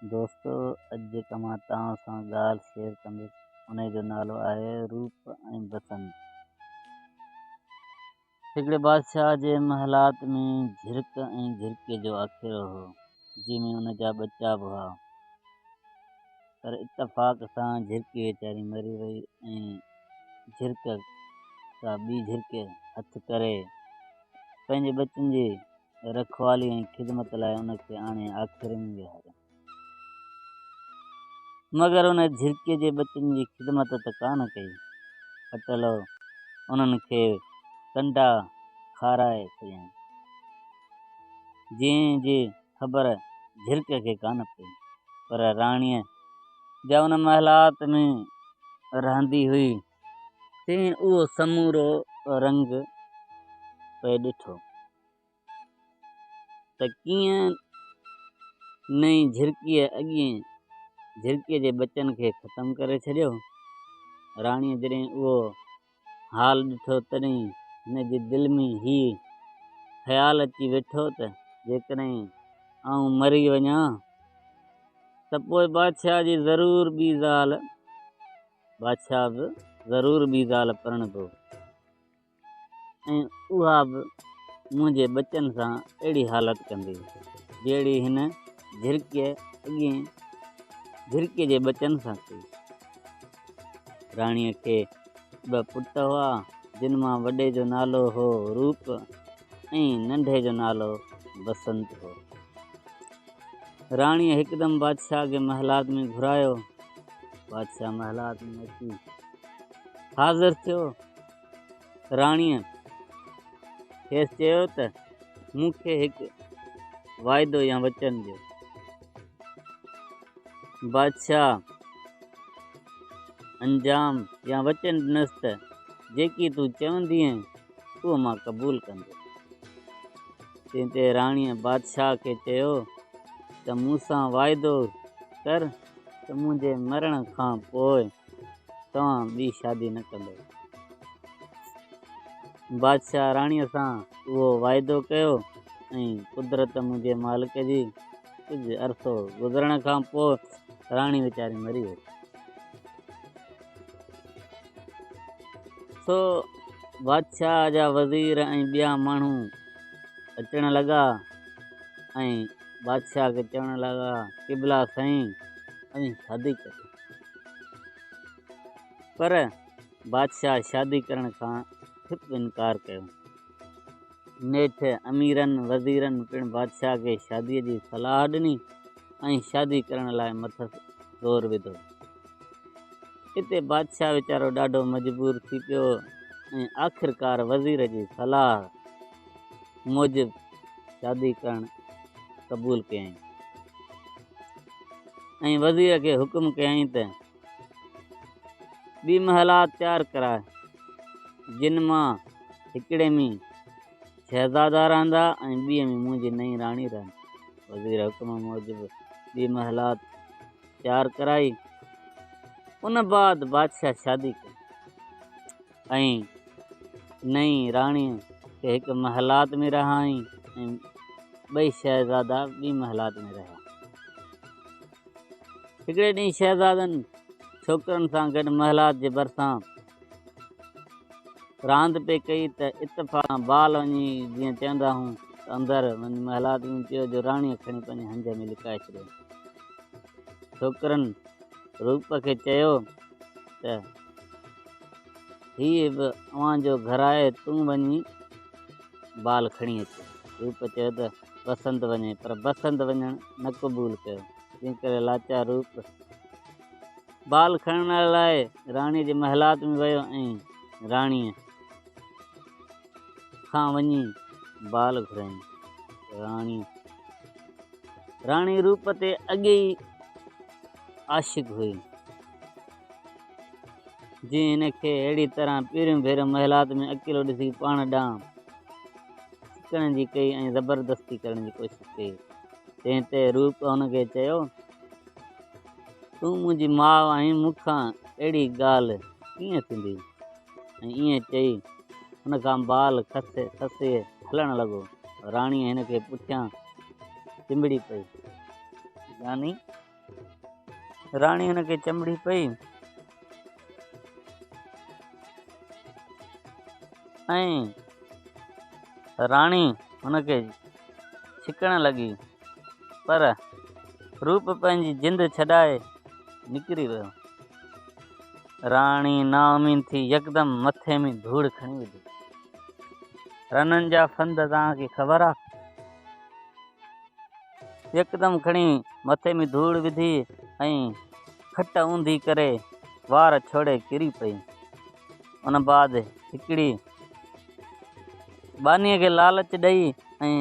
دوستو اڄ جيڪا مان توهان سان ڳالهه شيئر ڪندس انهي جو نالو آهي روپ ۽ بسنت. هڪڙي بادشاهه جي محلات ۾ جھرڪ ۽ جھرڪيء جو آکيرو هو، جنهن ۾ ان جا ٻچا به هئا. پر اتفاق سان جھرڪي ويچاري مري وئي ۽ جھرڪ ڪا ٻي جھرڪي هٿ ڪري پنهنجي ٻچن جي رکوالي ۽ خدمت لاء ان کي آڻي آکيري ۾ ويهاريو. مگر ان جھرڪيء جي ٻچن جي خدمت ته ڪانه ڪئي، اٽلو انهن کي ڪنڊا کارائي ڇڏيائين، جنهن جي خبر جھرڪ کي ڪانه پئي. پر راڻيء جا ان محلات ۾ رهندي هئي، تنهن اهو سمورو رنگ پئي ڏٺو ته ڪيئن نئين جھرڪيء اڳئين جھرڪيء جي ٻچن کي ختم ڪري ڇڏيو. راڻيء جڏهن اهو حال ڏٺو تڏهن هن جي دل ۾ هي خيال اچي ويٺو ته جيڪڏهن آئون مري وڃان ته پوء بادشاهه جي ضرور ٻي زال بادشاهه به ضرور ٻي زال پرڻبو ۽ اها به منهنجي ٻچن سان اهڙي حالت ڪندي، جهڙي هن جھرڪيء اڳئين جھرڪيء جي ٻچن سان ڪئي. راڻيء کي ٻه پٽ هئا، جن مان وڏي جو نالو هو روپ ۽ ننڍي جو نالو بسنت هو. راڻيء هڪدم بادشاهه کي محلات ۾ گهرايو. بادشاهه محلات ۾ اچي حاضر ٿيو. راڻيء کيس چيو ته مون کي هڪ واعدو يا وچن ڏيو. بادشاهه انجام يا وچن ڏنس ته جيڪي تون چوندينء اهو مان قبول ڪندس. تنهن تي راڻيء بادشاهه کي چيو ته مون سان واعدو ڪر ته منهنجي مرڻ کان پوء توهان ٻي شادي نه ڪندؤ. بادشاهه راڻيء سان اهو واعدو ڪيو ۽ قدرت منهنجي مالڪ جي ڪجهه عرصو گذرڻ کان پوء راڻي ويچاري مري وئي. سو بادشاهه جا وزير ۽ ٻيا ماڻهو اچڻ لڳا ۽ بادشاهه کي چوڻ لڳا، قبلا سائين اوهين شادي ڪريو. پر بادشاهه شادي ڪرڻ کان ٺپ انڪار ڪيو. نيٺ اميرن وزيرن پڻ بادشاهه کي شاديء جي صلاح ڏني ۽ شادي ڪرڻ لاء مٿس زور وڌو. اتي بادشاهه ويچارو ڏاڍو مجبور ٿي پيو ۽ آخرڪار وزير جي صلاح موجب شادي ڪرڻ قبول ڪيائين ۽ وزير کي حڪم ڪيائين ته ٻي محلات تيار ڪراء، جن مان هڪڙي ۾ شهزادا رهندا ۽ ٻيء ۾ منهنجي نئين راڻي رهندي. وزير حڪم موجب ٻي محلات تيار ڪرائي. ان بعد بادشاهه شادي ڪئي ۽ نئين راڻيء کي هڪ محلات ۾ رهائين ۽ ٻئي شهزادا ٻي محلات ۾ رهيا. هڪڙي ڏينهن شهزادن ڇوڪرن سان گڏ محلات جي ڀرسان راند پئي ڪئي ته اتفاق سان بال وڃي جيئن چوندا هون ته اندر وڃي محلات ۾ پيو جو راڻيء کڻي پنهنجي هنج ۾ لڪائي ڇڏيو. ڇوڪرن روپ کي چيو ته هيء به اوهان جو گهر آهي تون وڃي بال کڻي اچ. روپ چيو ته بسنت وڃي پر بسنت وڃڻ نه قبول ڪيو جنهن ڪري لاچار روپ بال کڻڻ لاء راڻيء جي محلات ۾ ويو ۽ راڻيء کان وڃي بال گهريائين. راڻي راڻي روپ تي اڳي ئي عاشق هئي، جنهن هن کي اهڙي طرح پهريون ڀيرو محلات ۾ اڪيلو ڏسي پاڻ ڏانهن ڇڪڻ جي ڪئي ۽ زبردستي ڪرڻ جي ڪوشش ڪئي. تنهن تي روپ هن کي چيو، تون منهنجي ماء آهين، مون کان اهڙي ڳالهه ڪيئن ٿيندي؟ ۽ ائين چئي هن کان بال کسي هلڻ لڳو. راڻيء هن کي پٺيان چنبڙي پئي. جاني! راڻي هن کي چنبڙي پئي ۽ راڻي هن کي ڇڪڻ لڳي، پر روپ پنهنجي جند ڇڏائي نڪري ويو. راڻي نااميد ٿي يڪدم مٿي ۾ ڌوڙ کڻي وڌي. رنن جا ڦند توهان کي خبر آ؟ يڪدم کڻي مٿي ۾ ڌوڙ وڌي ۽ کٽ اونڌي ڪري وار ڇوڙي ڪري پئي. ان بعد هڪڙي ٻانهيء کي لالچ ڏئي ۽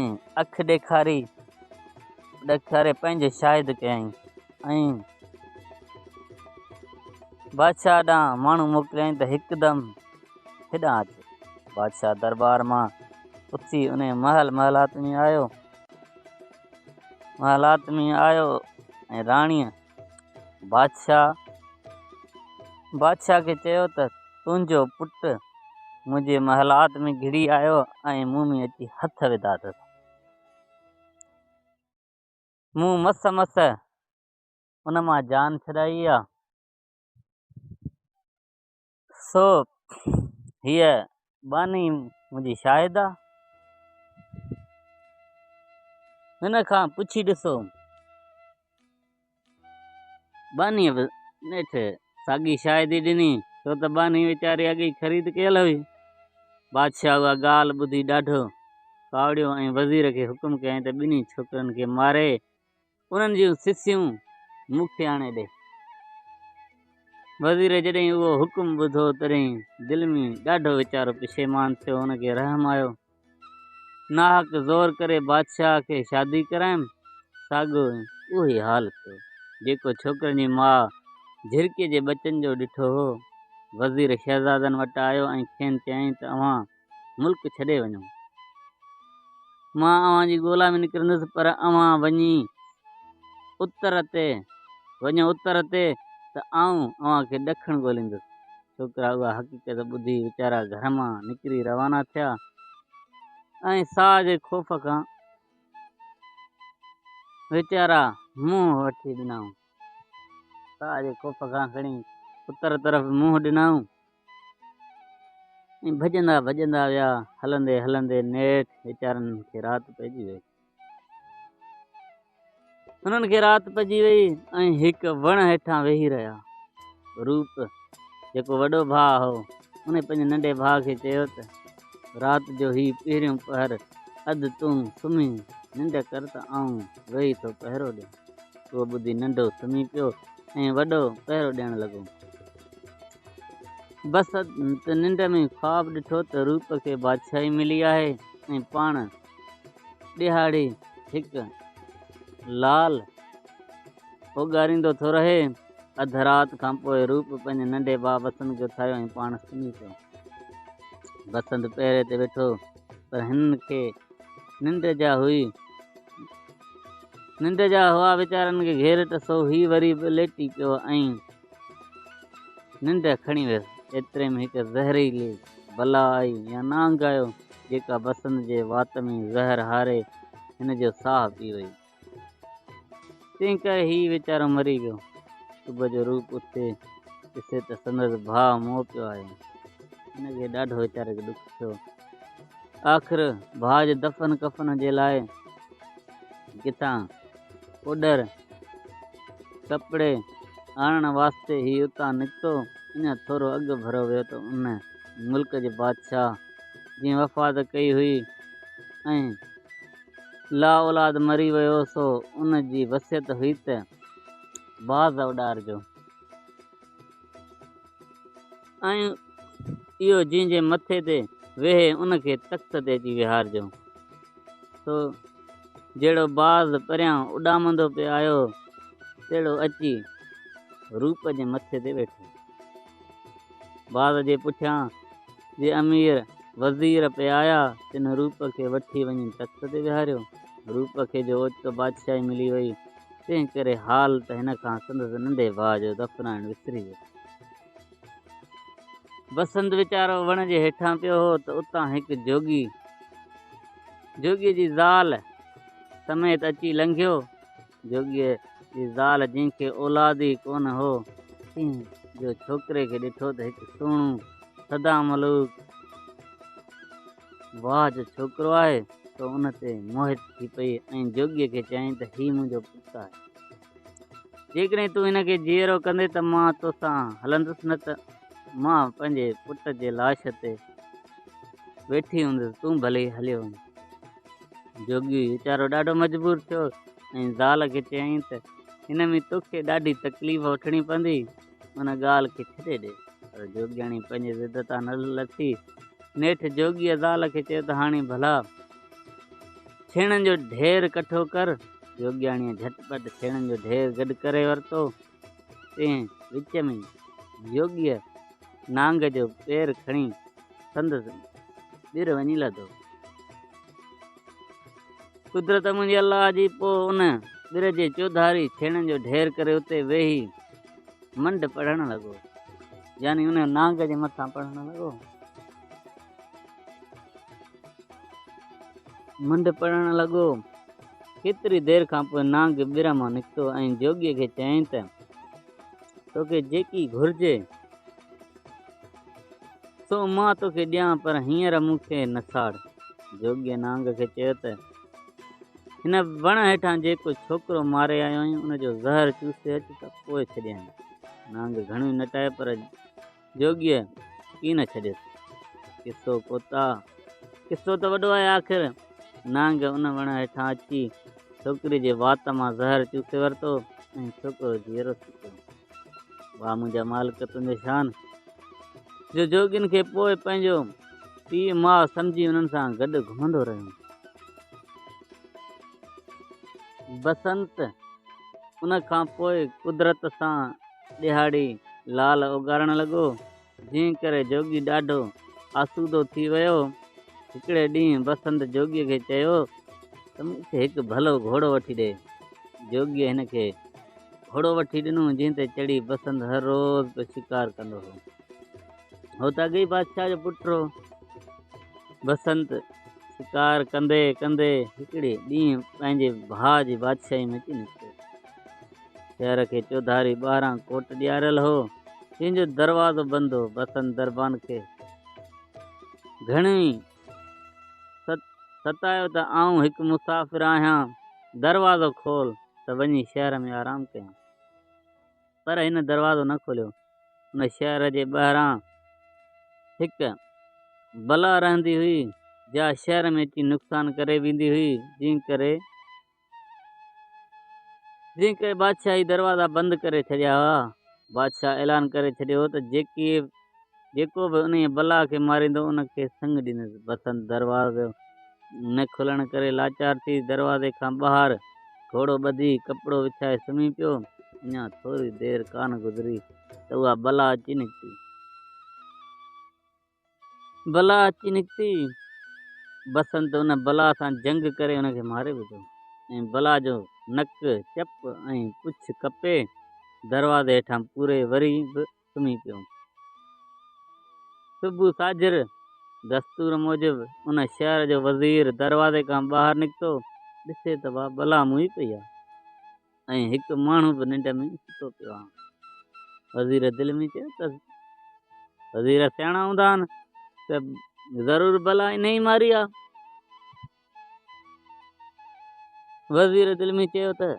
اک ڏيکاري ڏيکاري پنهنجو شاهد ڪيائين ۽ بادشاهه ڏانهن ماڻهو موڪليائين ته هڪدم هيڏانهن اچ. بادشاهه درٻار مان اٿي انهيء محل محلات ۾ آيو. محلات ۾ آيو ۽ راڻيء بادشاهه بادشاهه کي چيو ته تنهنجو پٽ منهنجي محلات ۾ گهڙي آيو ۽ مون ۾ اچي هٿ وڌا اٿس. مون مس مس ان مان جان ڇڏائي آ. سو هيء ٻانهي منهنجي شاهد آ. هن کان پڇي ڏسو. ٻانهيء به نيٺ ساڳي شاهدي ڏني، ڇو ته ٻانهي ويچاري اڳي ئي خريد ڪيل هئي. بادشاهه اها ڳالهه ٻڌي ڏاڍو ڪاوڙيو ۽ وزير کي حڪم ڪيائين ته ٻنهي ڇوڪرن کي ماري انهن جون سسيون مون کي آڻي ڏي. وزير جڏهن اهو حڪم ٻڌو، تڏهن دل ۾ ڏاڍو ويچارو پشيمان ٿيو. هن کي رحم آيو. ناحق زور ڪري بادشاهه کي شادي ڪرايم، ساڳيو اهوئي حال ٿيو، جيڪو ڇوڪرن جي ماء جهرڪيء جي ٻچن جو ڏٺو هو. وزير شهزادن وٽ آيو ۽ کين چيائين ته اوهان ملڪ ڇڏي وڃو. مان اوهان جي ڳولا ۾ نڪرندس، پر اوهان وڃي اتر تي وڃو اتر تي ته آئون اوهان کي ڏکڻ ڳوليندس. ڇوڪرا اها حقيقت ٻڌي ويچارا گهر مان نڪري روانا ٿيا ۽ ساهه جي خوف کان ويچارا منهن وٺي ڏنائون. ساهه جي خوف کان کڻي اتر طرف منهن ڏنائون ۽ ڀڄندا ڀڄندا ويا. هلندي هلندي نيٺ ويچارن کي رات پئجي وئي. هنن کي رات پئجي وئي ۽ هڪ وڻ هيٺان ويهي رهيا. روپ جيڪو وڏو ڀاء هو، ان پنهنجي ننڍي ڀاء کي چيو ته رات جو هي پهريون پهر اڌ تون سمهي ننڊ ڪر ته آئون ويهي ٿو پهرو ڏيان. اهو ٻڌي ننڍو سمهي پيو ۽ وڏو پهرو ڏيڻ لڳو. بس ته ننڊ ۾ خواب ڏٺو ته روپ کي بادشاهي ملي آهي ۽ پاڻ ڏهاڙي هڪ لال اوڳاريندو ٿو رهي. اڌ رات کان پوء روپ پنهنجي ننڍي ڀاء بسنت کي اٿاريو ۽ پاڻ سمهي پيو. بسنت پهري تي ويٺو پر هنن کي ننڊ جا هئي. ننڊ جا هئا ويچارن کي گهيرٽ سو هي وري به ليٽي پيو ۽ ننڊ کڻي ويس. ايتري ۾ هڪ زهريلي بلا آئي يا نانگ آيو، جيڪا بسنت جي وات ۾ زهر هاري هن جو ساهه پي وئي. تنهن ڪري هي ويچارو مري ويو. صبح جو روپ اٿي ڏسي ته سندس ڀاء مئو پيو آهي. هن کي ڏاڍو ويچاري کي ڏک ٿيو. آخر ڀاء جي دفن ڪفن جي لاء ڪٿان ڪوڏر ڪپڙي آڻڻ واسطي هي اتان نڪتو. اڃا ٿورو اڳ ڀرو ويو ته ان ملڪ جي بادشاهه جنهن وفات ڪئي هئي ۽ لا اولاد مري ويو سو ان جي وصيت هئي ته باز اڏارجو ۽ اهو جنهن جي مٿي تي ويهي ان کي تخت تي اچي ويهارجو. سو جهڙو باز پريان اڏامندو پئي آيو، تهڙو اچي روپ جي مٿي تي ويٺو. باز جي پٺيان جي امير وزير پئي آيا، تن روپ کي وٺي وڃي تخت تي ويهاريو. روپ کي جو اوچتو بادشاهي ملي وئي، تنهن ڪري حال ته هن کان سندس ننڍي ڀاء جو دفنائڻ وسري ويو. بسنت ويچارو وڻ جي هيٺان پيو هو ته اتان هڪ جوڳي، جوڳيء جي زال سميت اچي لنگهيو. جوڳيء جي زال جنهن کي اولاد ئي ڪونه هو، تنهن جو ڇوڪري کي ڏٺو ته هڪ سهڻو سدا ملوڪ واهه جو ڇوڪرو آهي، سو ان تي موهت ٿي پئي ۽ جوڳيء کي چيائين ته هي منهنجو پٽ آهي. جيڪڏهن تون هن کي جيئرو ڪندين ته مان توسان هلندس نه ته مان پنهنجي پٽ جي لاش تي ويٺي هوندس، تون ڀلي هليو وڃ. جوڳي ويچارو ڏاڍو مجبور ٿيو ۽ زال کي چيائين ته هن ۾ توکي ڏاڍي تڪليف وٺڻي پوندي، ان ڳالهه کي ڇڏي ڏي. پر جوڳياڻي پنهنجي ضد تان نه لٿي. نيٺ جوڳيء زال کي چيو ته هاڻي ڀلا ڇيڻن جو ڍير ڪٺو ڪر. جوڳياڻيء جهٽ پٽ ڇيڻن جو ڍير گڏ ڪري ورتو. تنهن وچ ۾ جوڳيء نانگ جو پير کڻي سندس ٻر وڃي لڌو. قدرت منهنجي الله جي، پوء ان ٻر جي چوڌاري ڇيڻن جو ڍير ڪري اتي ويهي منڊ پڙهڻ لڳو. يعني ان نانگ جي مٿان پڙهڻ لڳو. منڊ پڙهڻ لڳو. ڪيتري دير کان پوء نانگ ٻر مان نڪتو ۽ جوڳيء کي چيائين ته، توکي جيڪي گهرجي، سو مان توکي ڏيان، پر هينئر مون کي نه ساڙ. جوڳيء نانگ کي چيو ته، هن وڻ هيٺان جيڪو ڇوڪرو ماري آيو آهين، ان جو زهر چوسي اچ ته پوء ڇڏيانء. نانگ گهڻو ئي نٽايو، پر جوڳيء ڪين ڇڏيس. قصو ڪوتاهه، قصو ته وڏو آهي. آخر نانگ ان وڻ هيٺان اچي ڇوڪري جي وات مان زهر چوسي ورتو ۽ ڇوڪرو جيئرو ٿي پيو. واهه منهنجا مالڪ تنهنجو شان، جو جوڳين کي پوء پنهنجو پيء ماء سمجهي انهن سان گڏ گهمندو رهيو. بسنت ان کان پوء قدرت سان ڏهاڙي لال اوڳارڻ لڳو، جنهن ڪري جوڳي ڏاڍو آسودو ٿي ويو. هڪڙي ڏينهن بسنت جوڳيء کي چيو ته مون کي هڪ ڀلو گهوڙو وٺي ڏي. جوڳيء هن کي گهوڙو وٺي ڏنو، جنهن تي چڙهي بسنت هر روز پيو شڪار ڪندو هو. هو ته اڳي ئي بادشاهه جو پٽ هو. بسنت شڪار ڪندي ڪندي هڪڙي ڏينهن پنهنجي ڀاء جي بادشاهي ۾ اچي نڪتو. شهر کي چوڌاري ٻاهران ڪوٽ ڏياريل هو، جنهن جو دروازو بند هو. بسنت دربان کي گهڻو ئي ستايو ته آئون هڪ مسافر آهيان، دروازو کول ته وڃي شهر ۾ آرام ڪيان. پر هن دروازو نه کوليو. ان شهر جي ٻاهران هڪ بلا رهندي هئي، جا شهر ۾ اچي نقصان ڪري ويندي هئي، جنهن ڪري جنهن ڪري بادشاهه هي دروازا بند ڪري ڇڏيا هئا. بادشاهه اعلان ڪري ڇڏيو هو ته جيڪي جيڪو به انهيء بلا کي ماريندو ان کي سڱ ڏيندس. بسنت دروازو نه کلڻ ڪري لاچار ٿي دروازي کان ٻاهر گهوڙو ٻڌي ڪپڙو وڇائي سمهي پيو. اڃا ٿوري دير ڪانه گذري ته اها بلا اچي نڪتي. بلا اچي نڪتي. بسنت ان بلا سان جنگ ڪري ان کي ماري وڌو ۽ بلا جو نڪ، چپ ۽ پڇ ڪپي دروازي هيٺان پوري وري به سمهي پيو. صبح ساجهر دستور موجب ان شهر جو وزير دروازي کان ٻاهر نڪتو، ڏسي ته وا بلا موئي پئي آ ۽ هڪ ماڻهو به ننڊ ۾ ستو پيو آ. وزير دل ۾ چيو ته وزير سياڻا هوندا آهن ته ضرور بلا انهي ماري آ. وزير دل ۾ چيو ته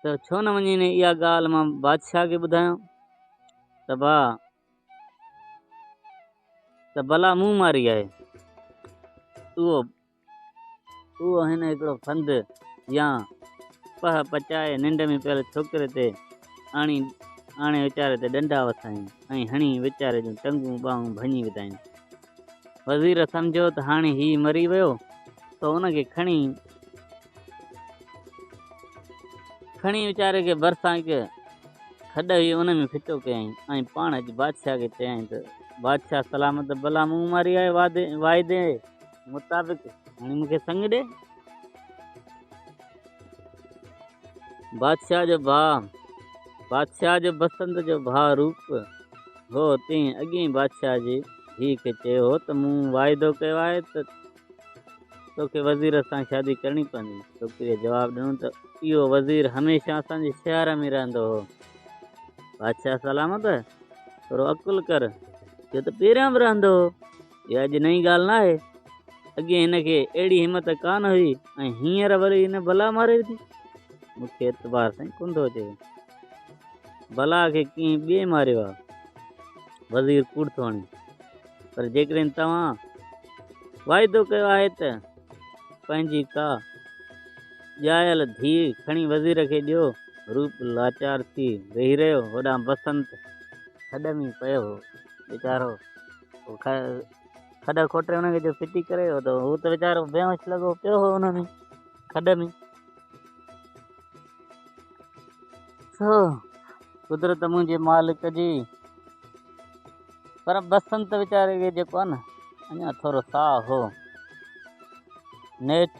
ته ڇو نه وڃي اها ڳالهه مان بادشاهه کي ٻڌايان ته با ته بلا مون ماري آهي. اهو اهو هن هڪڙو ڦند يا پهه پچائي ننڊ ۾ پيل ڇوڪري تي آڻي آڻي ويچاري تي ڏنڊا وسايائين ۽ هڻي ويچاري جون ٽنگون ٻانهون ڀڃي وڌائين. وزير سمجهيو ته هاڻي هي مري ويو، سو ان کي کڻي کڻي ويچاري کي ڀرسان هڪ کڏ هئي ان ۾ ڦٽو ڪيائين ۽ پاڻ اچي بادشاهه کي چيائين ته بادشاهه سلامت بلا مون ماري آهي واعدي مطابق هاڻي مون کي سڱ ڏي. بادشاهه جو ڀاء بادشاهه جو بسنت جو ڀاء روپ هو، تنهن اڳئين بادشاهه جي ڌيء کي چيو هو ته مون واعدو ڪيو آهي ته توکي وزير سان شادي ڪرڻي پوندي. ڇوڪريء جواب ڏنو ته اهو وزير هميشه اسان جي شهر ۾ رهندو هو. بادشاهه سلامت، ٿورو عقل ڪر، اهو ته پهريان به رهندو هو، اها اڄ نئين ڳالهه ناهي. اڳي هن کي اهڙي همت ڪانه هئي ۽ هينئر وري هن بلا ماري وڌي. مون کي اعتبار سائين ڪونه ٿو اچي. بلا کي ڪنهن ٻئي ماريو آهي. وزير ڪوڙ ٿو هڻي. پر جيڪڏهن توهان واعدو ڪيو آهي ته پنهنجي ڪا ڄايل ڌيء کڻي وزير کي ڏيو. روپ لاچار ٿي ويهي رهيو. هوڏانهن بسنت کڏ ۾ پيو هو. ويچارو کڏ کوٽي ان کي جو ڦٽي ڪري ويو ته هو ته ويچارو بيهوش لڳو پيو هو ان ۾ کڏ ۾. سو قدرت منهنجي مالڪ جي. پر بسنت ويچاري کي جيڪو آهي نه اڃا ٿورو ساهه هو. نيٺ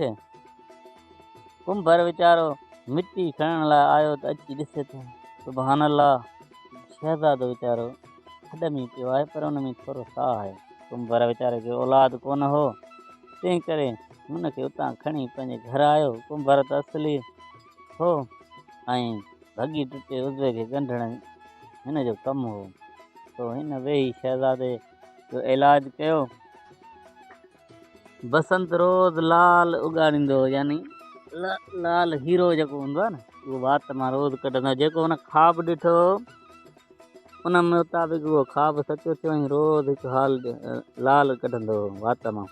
ڪنڀر ويچارو مٽي کڻڻ لاء آيو ته اچي ڏسي ته سبحان الله شهزادو ويچارو کڏ ۾ پيو آهي پر ان ۾ ٿورو ساهه آهي. ڪنڀر ويچاري کي اولاد ڪونه هو تنهن ڪري هن کي اتان کڻي پنهنجي گهر آيو. ڪنڀر ته اصلي هو ۽ ڀڳي ٽٽي عضوي کي ڳنڍڻ هن جو ڪم هو. سو هن ويهي شهزادي جو علاج ڪيو. بسنت روز لال اڳاڙيندو هو يعني لال هيرو جيڪو هوندو آهي نه اهو وات مان روز ڪڍندو هو. جيڪو هن خواب ڏٺو هو ان مطابق اهو خواب سچو ٿيو ۽ روز هڪ حال لال ڪڍندو هو وات مان،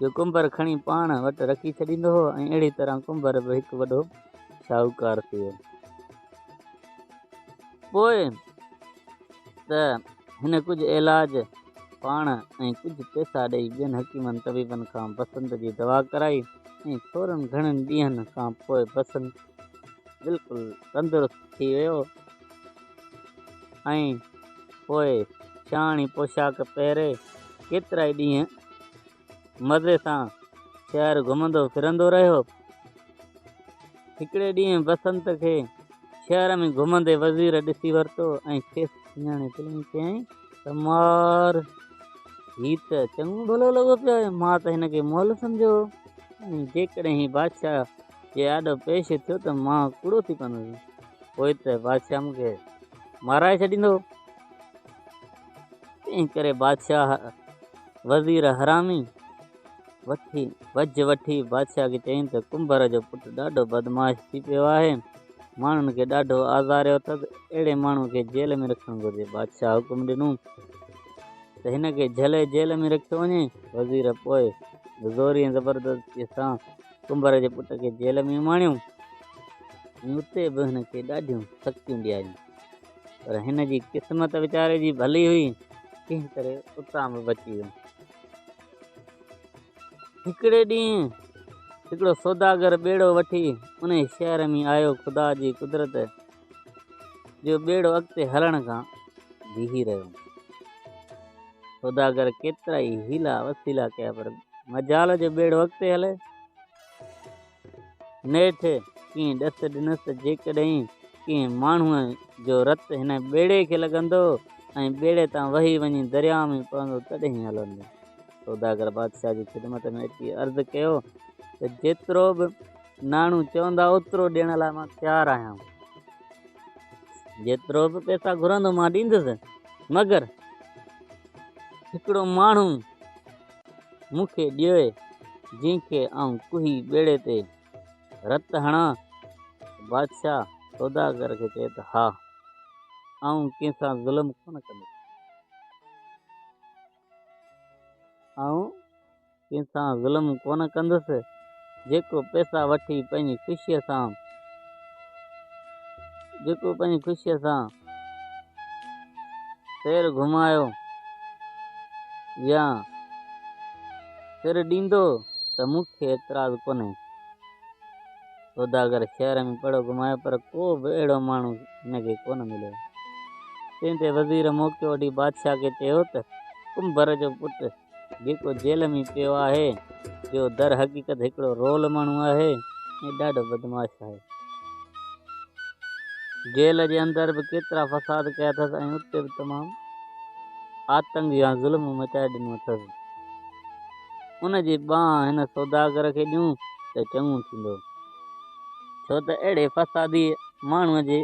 جو ڪنڀر کڻي پاڻ وٽ رکي ڇڏيندو هو ۽ اهڙي طرح ڪنڀر به هڪ وڏو شاهوڪار ٿي ويو. پوء ته هن ڪجهه علاج پاڻ ۽ ڪجهه پئسا ڏئي ٻين حڪيمن طبيبن کان بسنت جي دوا ڪرائي ۽ ٿورن گهڻن ڏينهن کان پوء بسنت بلڪل تندرست ٿي ويو ۽ پوء شاهاڻي پوشاڪ پهري ڪيترائي ڏينهن مزي سان شهر گهمندو ڦرندو رهيو. هڪڙي ڏينهن بسنت کي شهر ۾ گهمندي وزير ڏسي ورتو ۽ کيس سڃاڻي دل ۾ چيائين ته مار هي ته چڱو ڀلو لڳو پيو آهي، مان ته هن کي مئل سمجهيو هو ۽ جيڪڏهن هي بادشاهه جي آڏو پيش ٿيو ته مان ڪوڙو ٿي پوندس، پوء ته بادشاهه مون کي مارائي ڇڏيندو. تنهن ڪري بادشاهه وزير حرامي وٺي وجهه وٺي بادشاهه کي چيائين ته ڪنڀر جو پٽ ڏاڍو بدمعاش ٿي پيو آهي، ماڻهن کي ڏاڍو آزاريو اٿس، اهڙي ماڻهوء کي جيل ۾ رکڻ گهرجي. بادشاهه حڪم ڏنو ته هن کي جهلي جيل ۾ رکيو وڃي. وزير پوء زوري ۽ زبردستيء سان ڪنڀر جي پٽ کي جيل ۾ اماڻيو ۽ اتي به هن کي ڏاڍيون سختيون ڏياريون. پر هن جي قسمت ويچاري جي ڀلي هئي، تنهن ڪري اتان به بچي ويو. هڪڙي ڏينهن هڪڙو سوداگر ٻيڙو وٺي انهي شهر ۾ آيو. خدا جي قدرت جو ٻيڙو اڳتي هلڻ کان بيهي رهيو. سوداگر ڪيترائي حيلا وسيلا ڪيا پر مجال جو ٻيڙو اڳتي هلي. نيٺ ڪنهن ڏس ڏنس ته جيڪڏهن ڪنهن ماڻهوء جو رت هن ٻيڙي کي لڳندو ۽ ٻيڙي تان وهي وڃي درياء ۾ پوندو تڏهن هلندو. سوداگر بادشاهه جي خدمت ۾ اچي عرض ڪيو ته جيترو به ناڻو چوندا اوترو ڏيڻ لاء مان تيار آهيان. جيترو به پئسا گهرندو مان ڏيندس، مگر هڪڙو ماڻهو مون کي ڏيو جنهن کي آئون ڪهي ٻيڙي تي رت هڻان. بادشاهه سوداگر کي چيو ته ها، آئون ڪنهن سان ظلم ڪونه ڪندس. آئون ڪنهن سان ظلم ڪونه ڪندس. جيڪو پئسا وٺي پنهنجي خوشيء سان جيڪو پنهنجي خوشيء سان سير گهمايو يا سر ڏيندو ته مون کي اعتراض ڪونهي. سوداگر شهر ۾ پڙو گهمايو پر ڪو به اهڙو ماڻهو هن کي ڪونه مليو. تنهن تي وزير موقعو وٺي بادشاهه کي چيو ته ڪنڀر جو پٽ جيڪو جيل ۾ پيو آهي، جو در حقيقت هڪڙو رول ماڻهو آهي ۽ ڏاڍو بدمعاش آهي. جيل جي اندر به ڪيترا فساد ڪيا اٿس ۽ اتي به تمام آتنگ يا ظلم مچائي ڏنو اٿس. ان جي ٻانهن هن سوداگر کي ڏيون ته چڱو ٿيندو. ڇو ته اهڙي فسادي ماڻهوء جي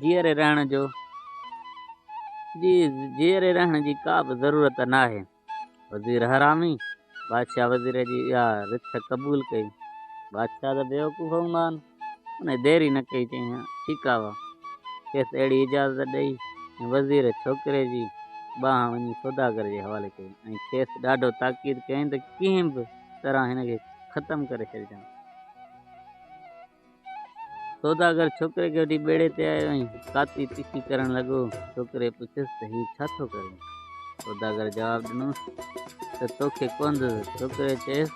جيئري رهڻ جو جي جيئري رهڻ جي ڪا به ضرورت ناهي. وزير حرامي بادشاهه وزير جي اها رٿ قبول ڪئي. بادشاهه ته بيوقوف هوندا آهن. انهيء دير ئي نه ڪئي، چيائين، ٺيڪ آ وا. کيس اهڙي اجازت ڏئي ۽ وزير ڇوڪري جي ٻانهن وڃي سوداگر جي حوالي ڪئي ۽ کيس ڏاڍو تاڪيد ڪيائين ته ڪنهن به طرح هن کي ختم ڪري ڇڏجان. سوداگر ڇوڪري کي وٺي ٻيڙي تي آيو ۽ ڪاتي تکي ڪرڻ لڳو. ڇوڪري پڇيس ته هي ڇا ٿو ڪرين؟ سوداگر جواب ڏنس ته توکي ڪوندس. ڇوڪري چيس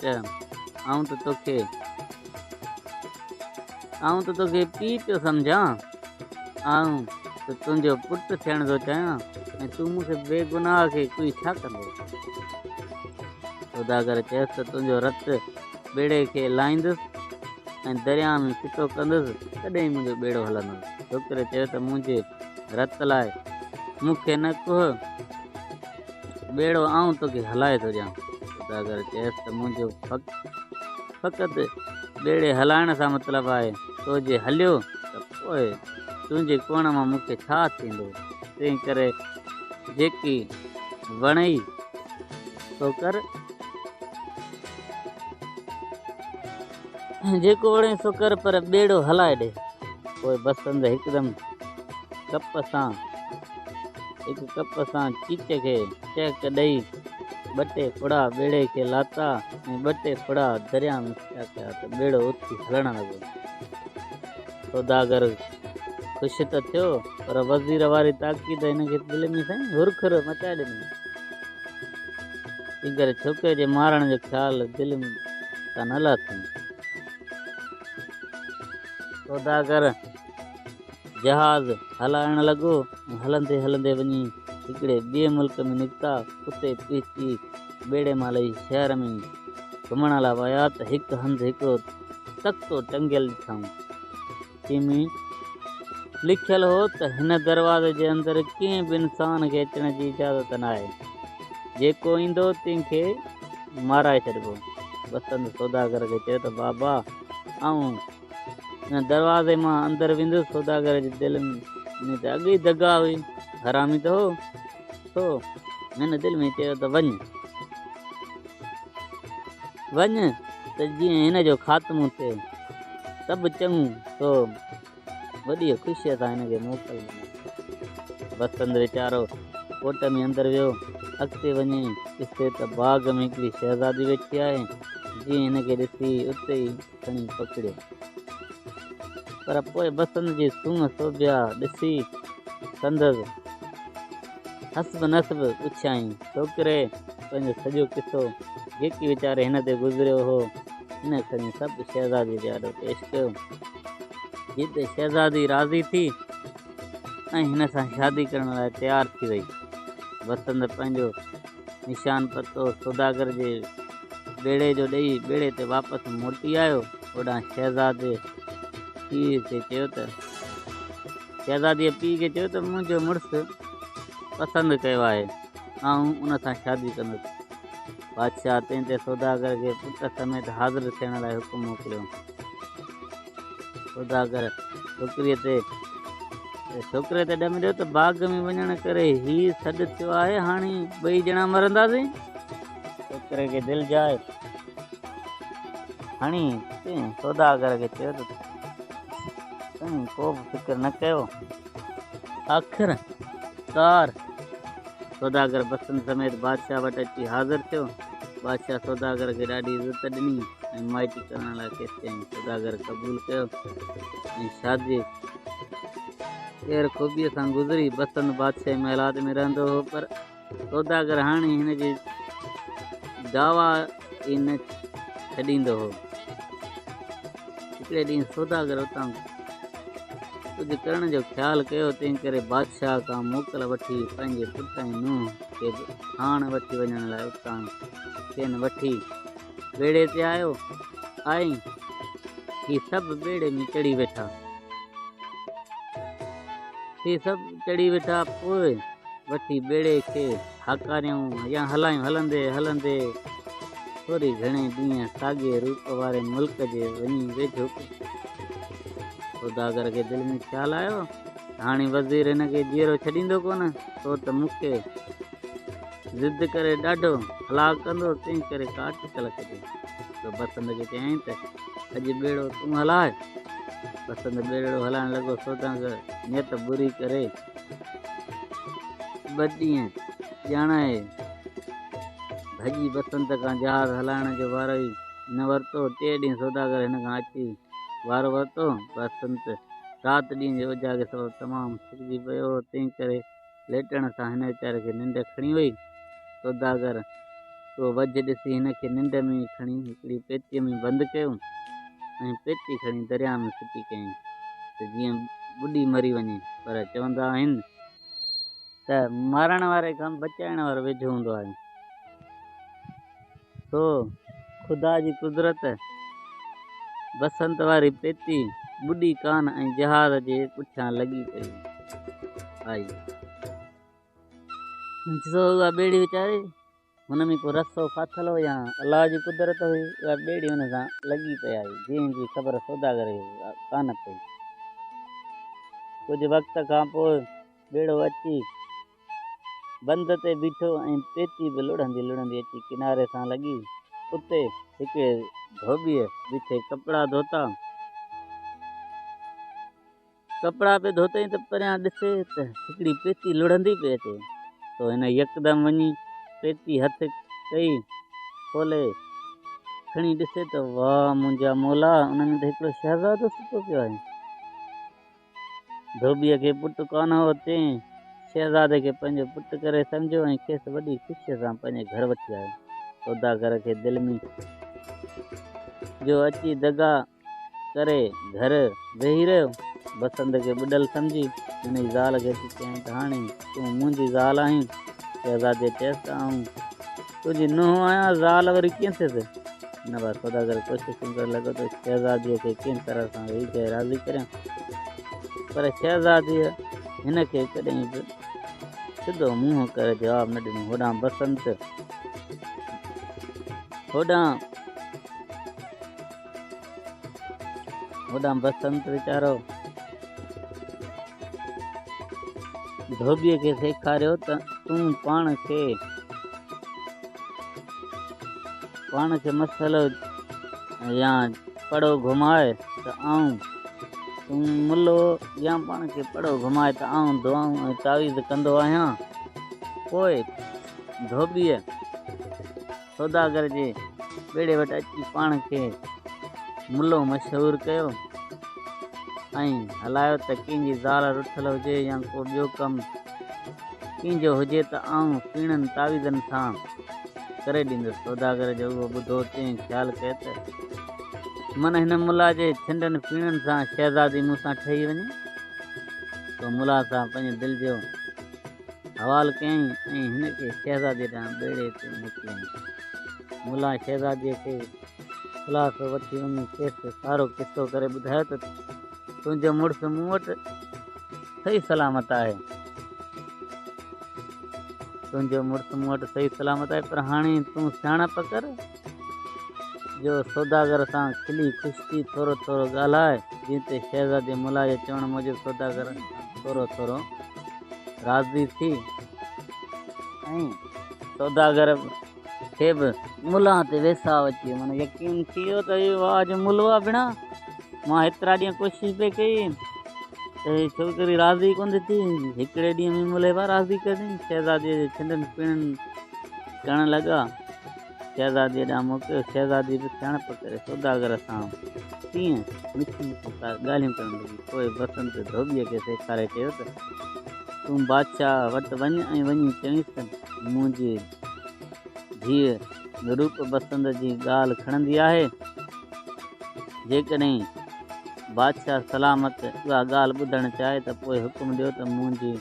ته آئون ته توکي آئون ته توکي پيء پيو سمجهان. آئون ته تنهنجو پٽ ٿيڻ ٿو چاهيان ۽ تون مون کي بيگناهه کي ڪوئي ڇا ڪندين؟ سوداگر چيس ته تنهنجو رت ٻيڙي کي لائيندس ۽ درياء ۾ ڦٽو ڪندس، تڏهن ئي منهنجو ٻيڙو هلندو. ڇوڪري چيو ته منهنجي رت لاء مون کي نه ڪهه، ٻيڙو آئون توکي هلائي ٿو ڏيان. سوداگر چيس ته منهنجو فقط ٻيڙي هلائڻ سان مطلب آهي، تو جي هليو ته پوء تنهنجي ڪوڻ مان مون کي ڇا ٿيندو، تنهن ڪري جيڪي وڻئي سو ڪر. جيڪو وڻئي سو ڪر پر ٻيڙو هلائي ڏي. پوء بسنت هڪدم ڪپ سان هڪ ڪپ سان چيچ کي چهڪ ڏئي ٻه ٽي ڦڙا ٻيڙي کي لاتا ۽ ٻه ٽي ڦڙا درياء ۾ ڦٽا ڪيا ته ٻيڙو اٿي هلڻ لڳو. سوداگر خوش ته ٿيو پر وزير واري تاڪيد هن کي دل ۾ سائين هرکر مچائي ڏني. تنهن ڪري ڇوڪري جي مارڻ جو خيال دل تان نه لاٿائين. سوداگر جهاز هلائڻ لڳو ۽ هلندي هلندي وڃي هڪڙي ٻئي ملڪ ۾ نڪتا. اتي پهچي ٻيڙي مان لهي شهر ۾ گهمڻ لاء ويا ته هڪ هنڌ هڪڙو تختو ٽنگيل ڏٺائون. جنهن ۾ لکيل هو ته هن دروازي جي اندر ڪنهن به انسان کي اچڻ جي اجازت ناهي، جيڪو ايندو تنهن کي مارائي ڇڏبو. بسنت سوداگر کي چيو ته بابا آئون هن دروازي مان اندر ويندس. سوداگر جي دل ۾ ته اڳ ئي دغا هئي، حرامي ته هو، سو هن دل ۾ چيو ته وڃ وڃ ته جيئن هن جو خاتمو ٿئي. سڀ چڱو سو وڏيء خوشيء سان هن کي موڪل ڏنائين. بسنت ويچارو ڪوٽ ۾ اندر ويو. اڳتي وڃي ڏسي ته باغ ۾ هڪڙي شهزادي ويٺي آهي، جيئن هن کي ڏسي اتي ئي کڻي پڪڙيو. پر پوء بسنت جي سونهن سوڀيا ڏسي سندس حسب نسب پڇيائين. ڇوڪري پنهنجو سڄو قصو جيڪي ويچاري هن تي گذريو هو، هن کڻي سڀ شهزادي جي آڏو پيش ڪيو. جنهن تي شهزادي راضي ٿي ۽ هن سان شادي ڪرڻ لاء تيار ٿي وئي. بسنت پنهنجو نشان پتو سوداگر جي ٻيڙي جو ڏئي ٻيڙي تي واپس موٽي آيو. هوڏانهن شهزادي پيء کي چيو ته شهزاديء پيء کي چيو ته منهنجو مڙس پسند ڪيو آهي، آئون ان سان شادي ڪندس. بادشاهه تنهن تي سوداگر کي پٽ سميت حاضر ٿيڻ لاء حڪم موڪليو. سوداگر ڇوڪريء تي ڇوڪري تي ڏم ڏيو ته باغ ۾ وڃڻ ڪري هي سڏ ٿيو آهي، هاڻي ٻئي ڄڻا مرنداسين. ڇوڪري کي دل جاء هڻي تنهن سوداگر کي چيو ته توهين ڪو به فڪر نه ڪيو. آخر ڪار سوداگر بسنت سميت بادشاهه وٽ اچي حاضر ٿيو. بادشاهه سوداگر کي ڏاڍي عزت ڏني ۽ مائٽي ڪرڻ لاء کيس چيائين. سوداگر قبول ڪيو ۽ شادي خير خوبيء سان گذري. بسنت بادشاهي محلات ۾ رهندو هو، پر سوداگر هاڻي هن جي دعويٰ ئي نه ڇڏيندو هو. هڪڙي ڏينهن سوداگر اتان ڪجهه ڪرڻ جو خيال ڪيو، تنهن ڪري بادشاهه کان موڪل وٺي پنهنجي پٽ ۽ نونهن کي به ساڻ وٺي وڃڻ لاء اتان کين وٺي ٻيڙي تي آيو ۽ هي سڀ ٻيڙي ۾ چڙهي ويٺا. هي سڀ چڙهي ويٺا پوء وٺي ٻيڙي کي هاڪاريائون يا هلايون. هلندي هلندي ٿوري گهڻي ڏينهن ساڳئي روپ واري ملڪ جي وڃي ويجهو پهتو. سوداگر کي دل ۾ خيال آيو ته هاڻي وزير هن کي جيئرو ڇڏيندو ڪونه، سو ته مون کي ضد ڪري ڏاڍو هلاڪ ڪندو، تنهن ڪري ڪا اٽڪل ڪجي. سو بسنت کي چيائين ته اڄ ٻيڙو تون هلاء. بسنت ٻيڙو هلائڻ لڳو. سوداگر نيت بري ڪري ٻه ڏينهن ڄاڻائي ڀڄي بسنت کان جهاز هلائڻ جو وارو ئي نه ورتو. ٽئين ڏينهن سوداگر هن کان اچي وارو ورتو. بسنت رات ڏينهن جي اوجاڳي سبب تمام ٿڪجي پيو هو، تنهن ڪري ليٽڻ سان هن ويچاري کي ننڊ کڻي وئي. سوداگر اهو وجهه ڏسي هن کي ننڊ ۾ ئي کڻي هڪڙي پيتيء ۾ بند ڪيو ۽ پيتي کڻي درياء ۾ ڦٽي ڪيائين ته جيئن ٻڏي مري وڃي. پر چوندا آهن ته مارڻ واري کان بچائڻ وارو ويجهو هوندو آهي. سو خدا جي قدرت بسنت واري پيتي ٻڏي ڪانه ۽ جهاز جي پٺيان لڳي پئي آئي. سو اها ٻيڙي ويچاري هن ۾ ڪو رسو ڦاٿل هو يا الله جي قدرت هئي، اها ٻيڙي هن سان لڳي پئي آئي، جنهن جي خبر سوداگر کي ڪانه پئي. ڪجهه وقت کان پوء ٻيڙو اچي بند تي بيٺو ۽ پيتي به لڙهندي لڙهندي اچي ڪناري سان لڳي. اتي هڪڙي ڌوٻيء بيٺي ڪپڙا ڌوتا. ڪپڙا پئي ڌوتائين ته پريان ڏسي ته هڪڙي پيتي لڙهندي پئي اچي. سو هن يڪدم وڃي پيتي هٿ ڪئي، کولي کڻي ڏسي ته واهه منهنجا مولا، ان ۾ ته هڪڙو شهزادو ستو پيو آهي. ڌوٻيء کي پٽ ڪانه هو، تنهن شهزادي کي پنهنجو پٽ ڪري سمجهيو ۽ کيس وڏي خوشيء سان پنهنجي گهر وٺي آيو. سوداگر کي دل ۾ جو اچي دغا ڪري گهر ويهي رهيو. بسنت کي ٻڏل سمجهي هن جي زال کي اچي چيائين ته هاڻي تون منهنجي زال آهين. شهزاديء چيس ته آئون تنهنجي نونهن آهيان، زال وري ڪيئن ٿيس؟ ان بعد سوداگر ڪوششون ڪرڻ لڳو ته شهزاديء کي ڪنهن طرح سان ريجهائي راضي ڪريان، پر شهزاديء هن کي ڪڏهن به سڌو منهن ڪري جواب نه ڏنو. هوڏانهن بسنت هوڏانهن هوڏانهن بسنت ويچارو ڌوٻيء کي سيکاريو ته تون پاڻ کي پاڻ کي مسئلو يا پڙو گهماء ته آئون تون ملو يا پاڻ کي پڙو گهماء ته آئون دعائون ۽ تعويذ ڪندو آهيان. پوء ڌوٻيء سوداگر جي ٻيڙي وٽ اچي پاڻ کي ملو مشهور ڪيو ۽ هلايو ته ڪنهن جي زال رٺل هجي يا ڪو ٻيو ڪم ڪنهن جو هجي ته آئون ڦيڻن تعويذن سان ڪري ڏيندس. سوداگر جو اهو ٻڌو تنهن خيال ڪيو ته من هن ملا جي ڇنڊن ڦيڻن سان شهزادي مون سان ٺهي وڃي. سو ملا سان پنهنجي دل جو حوال ڪيائين ۽ هن کي شهزاديء ڏانهن ٻيڙي تي موڪليائين. ملان شهزاديء کي خلاصو وٺي وڃي کيس سارو قصو ڪري ٻڌايو ته تنهنجو مڙس مون وٽ صحيح سلامت آهي. تنهنجو مڙس مون وٽ صحيح سلامت آهي پر هاڻي تون سياڻپ ڪر جو سوداگر سان کلي خوش ٿي ٿورو ٿورو ڳالهاء. جنهن تي شهزاديء ملا جي چوڻ موجب سوداگر سان ٿورو ٿورو راضي ٿي ۽ سوداگر کي به ملان تي ويساهه اچي ويو. معنيٰ يقين ٿي ويو ته اهو واهه جو ملو آ ڀيڻا، مان هيترا ڏينهن ڪوشش پئي ڪئي ته هي ڇوڪري راضي ڪونه ٿي ٿي، هڪڙي ڏينهن ۾ ملي وا راضي ڪري ڏني. شهزاديء جي ڇنڊن پيڻن ڪرڻ لڳا. شهزاديء ڏانهن موڪليو. شهزادي به سياڻپ ڪري سوداگر سان تيئن مٺيون مٺيون ڳالهيون ڪرڻ لڳي. پوء بسنت ڌوٻيء کي سيکاري چيو ته، تون بادشاهه وٽ وڃ ۽ وڃي چوينس ته منهنجي ڌيء روپ بسنت جي ڳالهه کڻندي آهي. جيڪڏهن بادشاهه سلامت اها ڳالهه ٻڌڻ چاهي ته پوء حڪم ڏيو ته منهنجي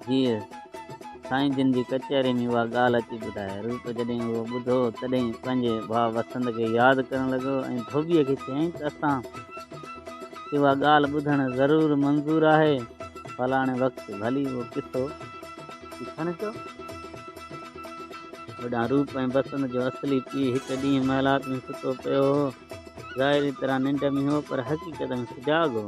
ڌيء سائين جن جي ڪچهري ۾ اها ڳالهه اچي ٻڌائي. روپ جڏهن اهو ٻڌو، تڏهن پنهنجي ڀاء وسند کي ياد ڪرڻ لڳو ۽ ڌوٻيء کي چيائين ته اسان کي اها ڳالهه ٻڌڻ ضرور منظور آهي. فلاڻي وقت ڀلي اهو قصو اچي کڻڪيو. هوڏانهن روپ ۽ بسنت جو اصلي پيء هڪ ڏينهن محلات ۾ ستو پيو هو. ظاهري طرح ننڊ ۾ هو، پر حقيقت ۾ سجاڳ هو.